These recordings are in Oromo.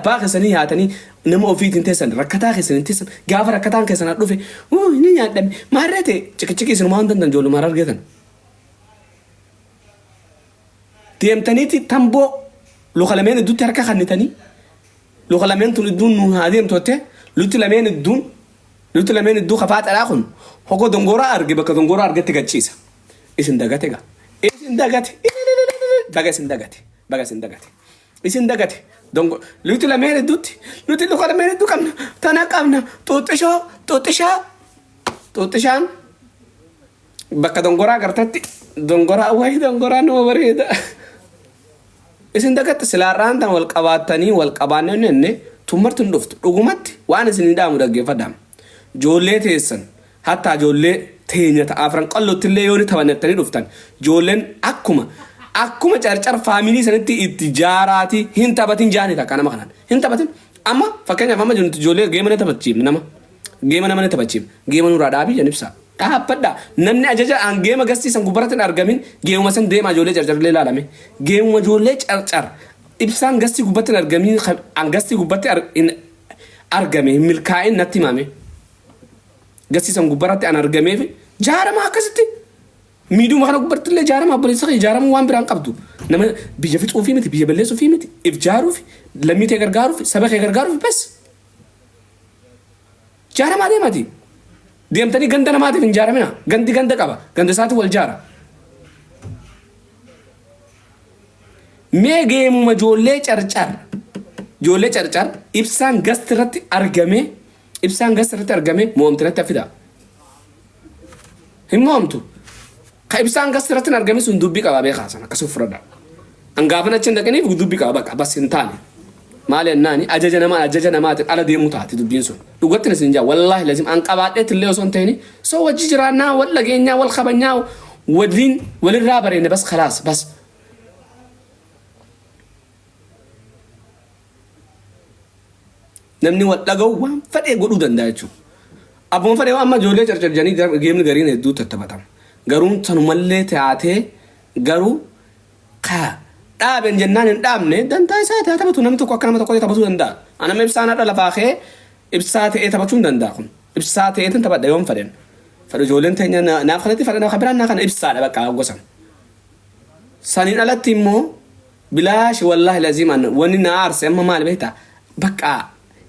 abbaa keessanii yaatanii nama ofiitiin teessan rakkataa keessan hin teessan gaafa rakkataan keessan as dhufe "Uu, ni nyaadhame maarree ta'e ciqiciqii isinumaa hin dandan ijoolluma harargee tan. Deemtaniiti tamboo luka lameen idduutti harka kannitanii luka lameen tun idduun nu haa deemtu jettee lutti lameen idduun lutti lameen idduu kafaa xalaa kun hogoo dongoraa arge bakka dongoraa argetti gachiisa. Isin dagate gaa. Isin dagate. Baga isin dagate. Baga isin dagate. Isin dagate. Dongo lutti lameen idduutti nuti luka lameen idduu qabna tana qabna xuuxishoo xuuxishaa xuuxishaan Bakka dongoraa agartetti dongoraa wayi dongoraa nama bareeda. Isin dagatte silaarraan tan wal qabaattanii wal qabaannee jenne tummarti hin dhuftu. Dhugumatti waan isin hin dhaamu dhaggeeffadhaa. Ijoollee teessan hattaa ijoollee teenya ta'a afran qallootti illee yoo ni taphannettanii dhuftan ijoolleen akkuma akkuma carcar faamilii sanitti itti jaaraati hin taphatin jaani takka nama kanaan hin taphatin. Amma fakkeenyaaf amma jirtu ijoollee geema ni taphachiifna nama. Geema nama ni taphachiifna. Geema nurraa dhaabii jedhan ibsaa. Dhaabbadhaa. Namni ajaja aan geema gastii san gubbaratti hin argamin geemuma san deemaa ijoollee carcarillee ilaalame. Geemuma ijoollee carcar ibsaan gastii gubbatti hin argamin aan gastii gubbatti hin argame hin milkaa'in natti himame. Gastii san gubbaratti an argameef jaarama akkasitti miidhuma kana gubbatti illee jaarama obboleessa kee jaaramuu waan biraan qabdu. Nama biyya fixuufii miti biyya balleessuufii miti if jaaruufi lammii tee gargaaruufi saba kee gargaaruufi bas. Jaaramaa deemati. Deemtanii ganda namaatiif hin jaaramina. Gandi ganda qaba. Ganda isaati wal jaara. Mee geemuma ijoollee carcar. Ijoollee carcar ibsaan gasti irratti argame ibsaan gasti irratti argame mo'amti natti fida. Hin mo'amtu. Ka ibsaan gasti irratti hin argame sun dubbii qaba beekaa sana akkasuma fudhadha. An gaafan achi hin dhaqiniif dubbii qaba bakka bas hin taane. Maali ennaani ajaja namaa ajaja namaatiin ala deemuu taati dubbiin sun. Dhugattin isin jaa wallaahi lazim an qabaadheetti illee osoo hin ta'in soo wajji jiraannaa wal dhageenyaa wal kabajnaa waliin walirraa bareenne bas khalaas bas. Namni wal dhaga'u waan fedhe godhuu danda'a jechuudha. Abbuma fedhe amma ijoollee carcarjanii geemni gariin hedduu tattaphatama. Garuu sanumallee taatee garuu ka dhaaben jennaan hin dhaabne dantaa isaa haa taphatu namni tokko akka nama tokkotti taphatuu danda'a. Anama ibsaan har'a lafaa ka'ee ibsaa ta'ee taphachuu hin danda'a kun. Ibsaa ta'eetin taphadha yoon fedhen. Fedhu ijoolleen teenya naaf kanatti fedhan kan biraan naa kana ibsaadha bakka gosan. Saniin alatti immoo Bilaashi wallahi laziim an wanni na aarse amma maali beektaa bakka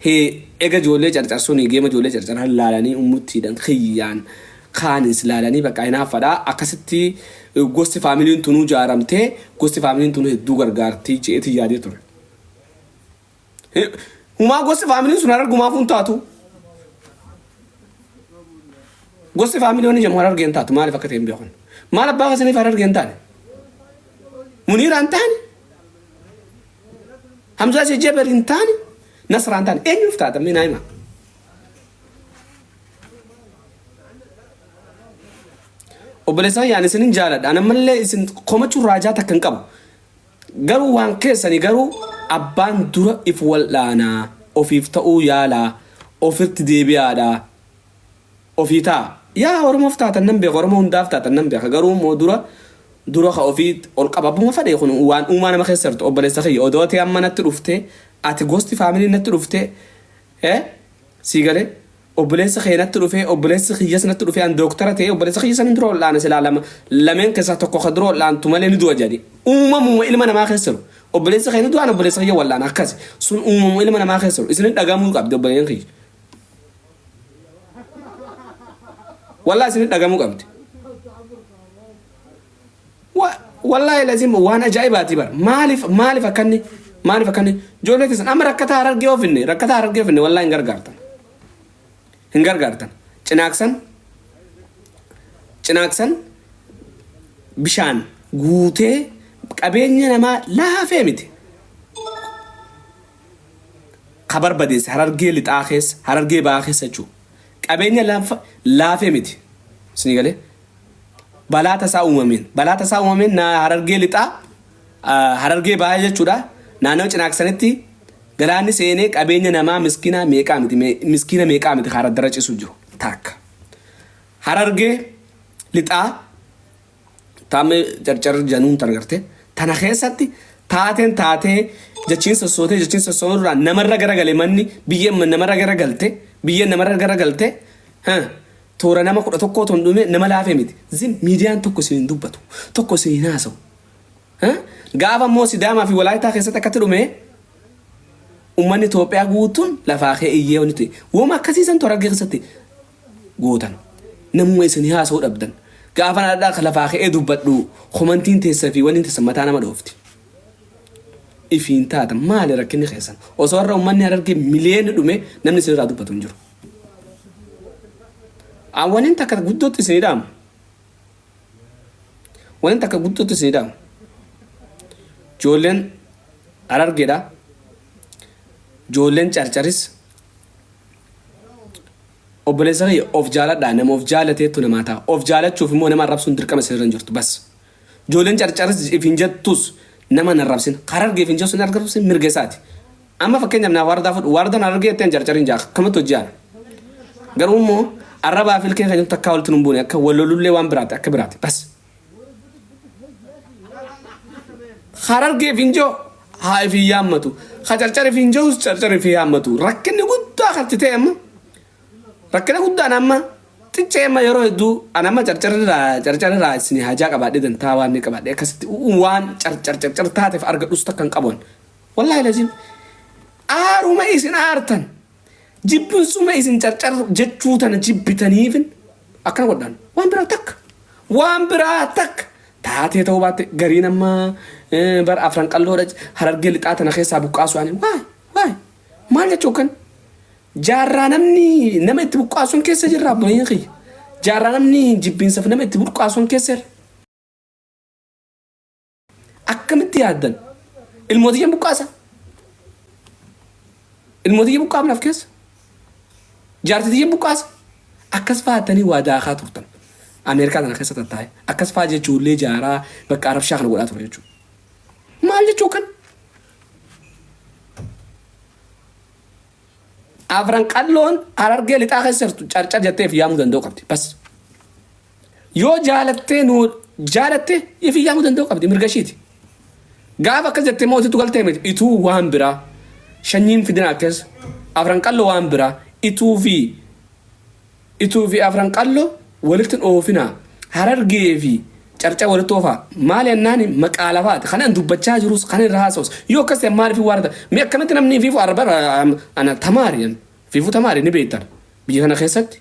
hee ega ijoollee carcar suni geema ijoollee carcar laalanii ummuttiidhan kiyyaan kaanis laalanii bakka hinaaffadha akkasitti gosti faamiliin tunuu jaaramtee gosti faamiliin tunuu hedduu gargaartii je'eeti yaadee ture. Humaa gosti faamiliin sun harargumaafuu hin taatu. Gosti faamilii wanni jedhamu harargee hin taatu maaliif akka ta'e hin beekan. Maal abbaa keessaniif harargee hin taane? Muniiraa hin taane? Hamzaa si Jabal hin taane? Nasraa hin taane? Eenyuuf taata mee naa himaa? Obboleessa kiyyaan isinin jaaladha. Ani ammallee isin komachuun raajaa takka hin qabu. Garuu waan keessani garuu abbaan dura if wal'aanaa ofiif ta'uu yaalaa ofirtti deebi'aadha ofii ta'a yaa oromoof taatan nan beeka oromoo hundaaf taatan nan beeka garuu immoo dura dura ka ofii ol qaba abbuma fadhe kun waan uumaa nama keessa jirtu obboleessa kiyya odoo ati amma natti dhuftee ati gosti faamilii natti dhuftee eh sii galee Obboleessi kee natti dhufee, obboleessi kiyyas natti dhufee an dooktara ta'ee obboleessa kiyya sanin dura ol'aana silaa lama lameen keessaa tokko ka dura ol'aantu malee ni du'a jedhani. Uumamuma ilma namaa keessa jiru. Obboleessi kee ni du'a an obboleessa kiyya wal'aana akkasi. Sun uumamuma ilma namaa keessa jiru. Isinin dhagamuu qabdi obboleeyyan kiyya. Wallaahi isinin dhagamuu qabdi. Wallaahi lazim waan ajaa'ibaati bar. Maaliif maaliif akkanni maaliif akkanni ijoollee teessan amma rakkataa harargee yoo finne rakkataa harargee yoo finne wallaahi hin gargaartan. Hin gargaartan. Cinaaksan cinaaksan bishaan guutee qabeenya namaa laafee miti. Ka barbadeesse harargee lixaa keessa harargee ba'aa keessa jechuudha. Qabeenya laafee miti. Isinii galee? Balaa tasaa uumameen balaa tasaa uumameen na Harargee lixaa Harargee bahaa jechuudha naannoo Cinaaksanitti galaanni seenee qabeenya namaa miskiinaa meeqaa miti miskiina meeqaa miti karaa dara cisu jiru takka Harargee lixaa taammee carcar januun tan garte tana keessatti Taateen taatee jechiin sossootee jechiin sossoorraa namarra garagale manni biyyeen namarra garagalte biyyeen namarra garagalte toora nama 11 ton dhume nama laafee miti. Zin miidiyaan tokko isin hin dubbatu, tokko isin hin haasa'u. Gaafa immoo Sidaamaa fi Walaayitaa keessatti akkatti dhume uummanni Itoophiyaa guutuun lafaa kee iyyee wanni ta'e. Wooma akkasiisan toora keessatti gootan. Namuma isin haasa'uu dhabdan. Gaafa nadhaa lafaa ka'ee dubbadhu komantiin teessa fi wanni teessa mataa nama dhoofti. Ifiin taatan maali rakkinni keessan? Osoo har'a uummanni Harargee miliyoonni dhume namni isinirraa dubbatu hin jiru. Waniin takka guddootti isinii dhaamu. Waniin takka guddootti isinii dhaamu. Ijoolleen Harargeedha. Ijoolleen Carcaris. Obboleessa kiyya, of jaaladhaa. Nama of jaalateettu namaa ta'a. Of jaalachuuf immoo nama arrabsuun dirqama isinirra hin jirtu. Bas. Ijoolleen Carcaris if hin jettus nama hin arrabsin. Harargee if hin jettus hin arrabsin, mirga isaati. Amma fakkeenyaaf naa Waardaa fudhu. Waardaan Harargee jetteen Carcariin jaa akkamatti hojii ana. Garuu immoo arrabaa fi ilkeen keenya takkaa walitti nun buune, akka wal lolullee waan biraati, akka biraati. Bas. Harargee if hin jiru haa if hin yaammatu. Ha Carcar if hin jirus Carcar if hin yaammatu. Rakkinni guddaa kan ta'e amma rakkina guddaan amma xiccee amma yeroo hedduu an amma Carcarirraa isin hajaa qabaadhee dantaa waan ni qabaadhee akkasitti waan Carcar Carcar taateef argadhus takka hin qabu. Wallaahi lazim aaruma isin aartan, jibbinsuma isin Carcar jechuu tana jibbitaniifin akkana godhaan. Waan biraa takka, waan biraa takka taatee ta'uu baatte gariin amma bar Afran Qalloodha, Harargee Lixaa tana keessaa buqqaasu. Ani waay waay maal jechuu kan jaarraa namni nama itti buqqaasuun keessa jirra? Abboleeyyan kiyya, jaarraa namni jibbiinsaaf nama itti buqqaasuun keessa jira. Akkamitti yaaddan? Ilmootiyyan buqqaasa, ilmootiyya buqqaafnaaf keessa, jaartitiyyan buqqaasa. Akkas fa'attanii waa daakaa turtan. Ameerikaa tana keessa tattaa'e akkas fa'a jechuullee jaaraa bakka arabshaa kana godhaa ture jechuudha. Maal jechuu kan Afran Qalloon Harargee Lixaa keessa jirtu Carcar jetteef yaamuu danda'u qabdi. Bas. Yoo jaalattee nu jaalatte ifi yaamuu danda'u qabdi, mirga ishiiti. Gaafa akkas jettee mootitu galtee miti Ituu waan biraa shanyiin fidina akkas Afran Qalloo waan biraa Ituu fi Afran Qalloo walitti hin oofinaa. Harargee fi Carcar walitti oofaa. Maali ennaani maqaa lafaati. Kan an dubbachaa jirus kan irra haasa'us. Yoo akkas ta'e maaliif waarda? Mee akkamitti namni fiifu arba ana tamaari fiifu tamaari ni beektan. Biyya kana keessatti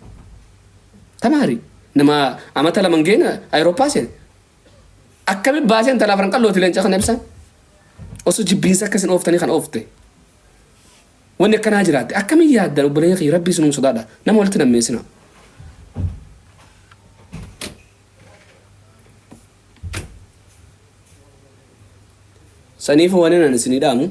tamaari nama amata lama hin geene Awurooppaa seene. Akkamitti baasee intala Afran Qallooti leenca kana ibsan? Osoo jibbiinsa akkasin ooftanii kan oofte. Wanni akkanaa jiraatte akkamiin yaaddan? Obboleeyyan kiyya, rabbii isinuma sodaadha. Nama walitti nammeessina. Saniif wani nan isinii dhaamu,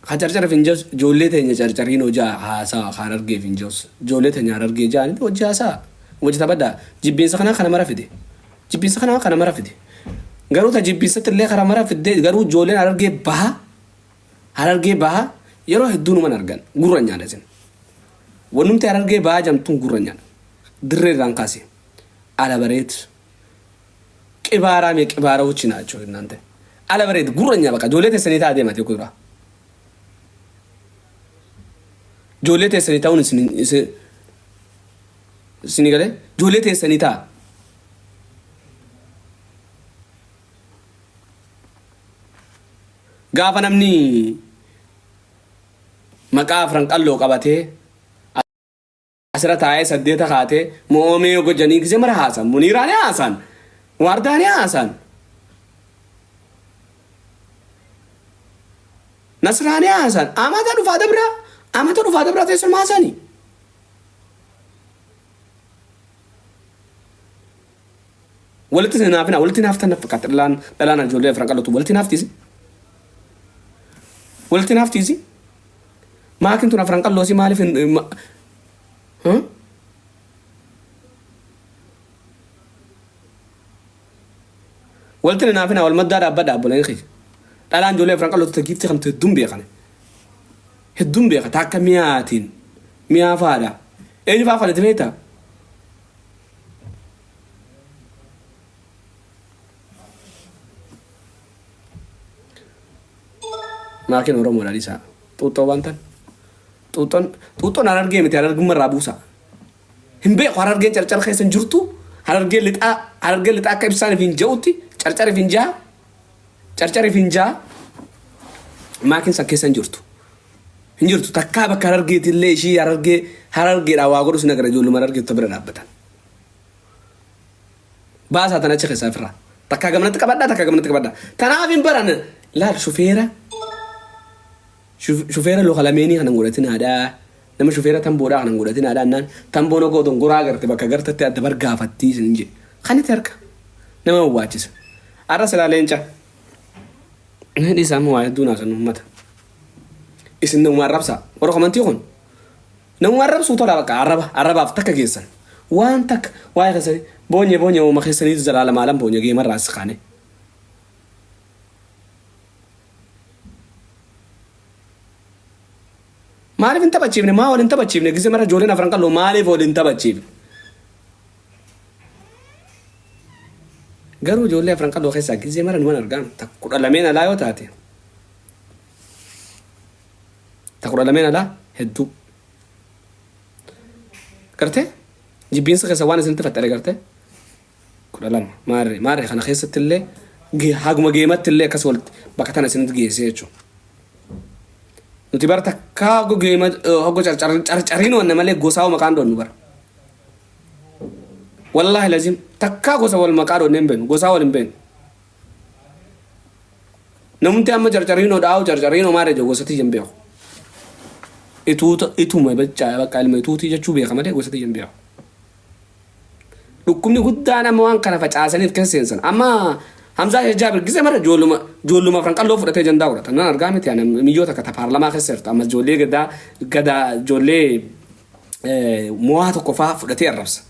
ka Carcara hin jirus ijoollee teenya Carcariin hojii haasaa, ka Harargeef hin jirus ijoollee teenya Harargee ja'anii hojii haasaa, hojii taphadhaa. Jibbiinsa kanaa kana mara fide. Jibbiinsa kanaa kana mara fide. Garuu ta jibbiinsatti illee kana mara fidde, garuu ijoolleen Harargee baha, Harargee Bahaa yeroo hedduu numan argan gurra nyaadha isin. Wannumti Harargee Bahaa jamtuun gurra nyaadha. Dirree irraan kaase. Alabareet. Qibaaraa mee qibaarawochi naachoo እናንተ. Alabareet gurra nyaa baqa ijoollee teessanii ta'a deemate gurra. Ijoollee teessanii ta'uun isin isin isin galee ijoollee teessanii ta'a. Gaafa namni maqaa Afran Qalloo qabatee asirra taa'ee saddeeta kaatee mo'oomee gojanii gisee mara haasan, Muniiraa ni haasan, Waardaa ni haasan, Nasraa ni haasan, amata dhufaa dabraa, amata dhufaa dabraa teessuma haasanii. Walitti isin hinaafina, walitti hinaaftan na fakkaata. Dhalaan ijoollee Afran Qallootu walitti hinaaftiisi. Walitti hinaaftiisi. Maakin tun Afran Qalloosi maaliif hin huh? Walitti hin hinaafina, wal maddaa dhaabbadha obboleen kiyya. Dhalaan ijoollee Afran Qallootu ta giiftii kamtu hedduun beekan. Hedduun beeka ta akka miyaatiin miyaa faadha. Eenyu faa falati beektaa? Maakiin Oromoodha dhiisaa. Xuuxxoo waan tan. Xuuxxoon xuuxxoon Harargee miti Harargumma irraa buusa. Hin beeku Harargeen carcar keessa hin jirtu. Harargeen lixaa Harargeen lixaa akka ibsaan ifiin ja'utti carcar ifiin ja'a. Carcar ifiin ja'a. Maakiin san keessa hin jirtu. Hin jirtu takkaa bakka Harargeetillee ishii Harargee Harargeedhaa waa godhus nagara ijoolluma Harargeetu bira dhaabbatan. Baasaa tana achi keessaa ofirraa. Takkaa gamanatti qabadhaa takkaa gamanatti qabadhaa. Tanaaf hin baran laal shufeera shufeera luka lameenii kana hin godhatin haadhaa. Nama shufeera tamboodhaa kana hin godhatin haadhaa innaan tamboon ogoo dongoraa agarte bakka gartatti adda bargaafattii isin hin jedhe. Kanatti harka nama wawwaachisa. Har'a silaa leenca. Dhiisaa amma waa hedduu naasan uummata. Isin namuma arrabsaa. Warra komantii kun Namuma arrabsuu tola bakka arraba arrabaaf takka geessan. Waan takka waa'ee keessanii boonye boonye uuma keessaniitu zalaalamaalam boonye geemarraa as kaane. Maaliif hin taphachiifne? Maa wal hin taphachiifne? Gizee mara ijoolleen afran qalloo maaliif wal hin taphachiifne? Garuu ijoollee afran qalloo keessaa gizee mara numan argaan takka 12 alaa yoo taate Ta 12 alaa hedduu. Gartee? Jibbiinsa keessa waan isinitti faxxare gartee? 12 maarree maarree kana keessatti illee haguma geematti illee akkas walitti bakka tana isinitti geessee jechuudha. Nuti bara takkaa hoggo geema hoggo carcariin wanna malee gosaa maqaan dhoonnu bara. Wallaahi lazim takkaa gosa wal maqaa dhoonnee hin beeknu gosaa wal hin beeknu. Namumti amma carcariinoo dhaawu carcariinoo maal jedhu gosa tiyya hin beeku. Ituuta ituma bachaa bakka ilma ituutii jechuu beeka malee gosa tiyya hin beeku. Dhukkubni guddaan amma waan kana facaasaniif keessa seensan. Amma Hamzaa Sheekh Jaabir gisee mara ijoolluma ijoolluma afran qalloo fudhatee jandaa godhata. Nan argaa miti ani miyyoo takka ta paarlamaa keessa jirtu amma ijoollee gadaa gadaa ijoollee mo'aa tokko faa fudhatee arrabsa.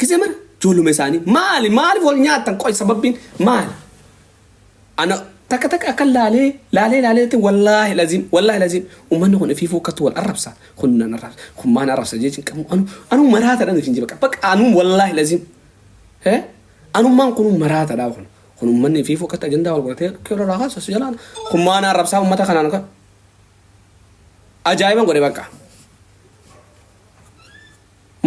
Gisee mara ijoolluma isaanii maali maaliif wal nyaattan qoy sababbiin maali? Ana takka takka akka laalee laalee laalee ta'e wallaahi laziim wallaahi laziim uummanni kun ifiifuu akkatti wal arrabsa kun nan arrabsa kun maan arrabsa jechuun qabu anu anu maraataadhaan ifin jibba bakka anu wallaahi laziim hee anummaan kun maraataadhaa kun kun uummanni ifiifuu akkatti ajandaa wal godhatee keeroo irraa kaasa si jalaan kun maan arrabsaa uummata kanaan kan ajaa'iban godhe bakka.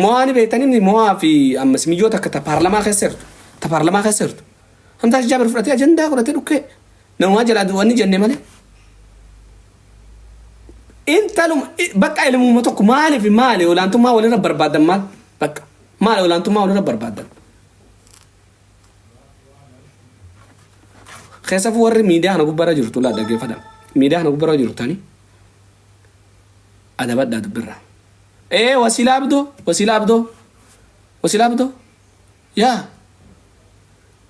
Mo'aa ni beektanii miti mo'aa fi ammas miyyoo takka ta paarlamaa keessa jirtu ta paarlamaa keessa jirtu. Hamzaa Jaabir fudhatee ajandaa godhatee dhukkee namumaa jalaa wanni jenne malee. Intaluma bakka ilmuma tokko maaliif maali olaantummaa walirra barbaadan maal bakka maali olaantummaa walirra barbaadan. Keessafuu warri miidiyaa kana gubbaarra jirtu laa dhaggeeffadha. Miidiyaa kana gubbaarra jirtani adabadhaa dubbirraa. Ee wasiilaa abdoo wasiilaa abdoo wasiilaa abdoo yaa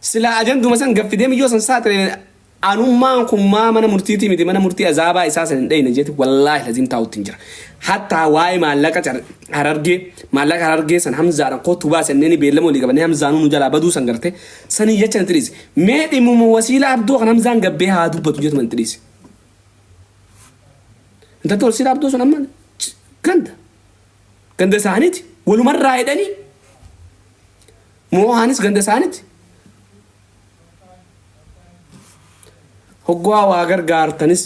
silaa ajanduma san gaffidee miyyoo san saaxile anummaan kun maa mana murtiitii miti mana murtii azaabaa isaa san hin dheyne jeeti wallaahi laziim taa'utti hin jira hattaa waa'ee maallaqa harargee maallaqa harargee san hamzaadhaan kootu baase inni beellama walii qabannee hamzaanuu nu jalaa baduu san garte sanii jecha natti dhiise mee dhimmuma wasiilaa abdoo kan hamzaan gabbee haa dubbatu jetuma natti dhiise. Intalti wasiilaa abdoo sun amma ganda ganda isaaniiti walumarraa hidhanii moohaanis ganda isaaniiti. Hoggaa waa gargaartanis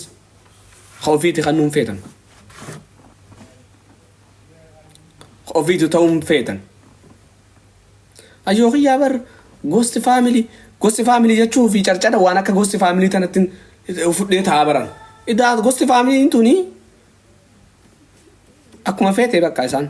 ka ofiiti kan nuun feetan. Ka ofiitu ta'uun feetan. Ayyoo kiyyaa bar gosti faamilii gosti faamilii jechuu fi carcara waan akka gosti faamilii tanatti fudhee taa'aa baran. Idaa gosti faamiliin tuni akkuma feete bakka isaan.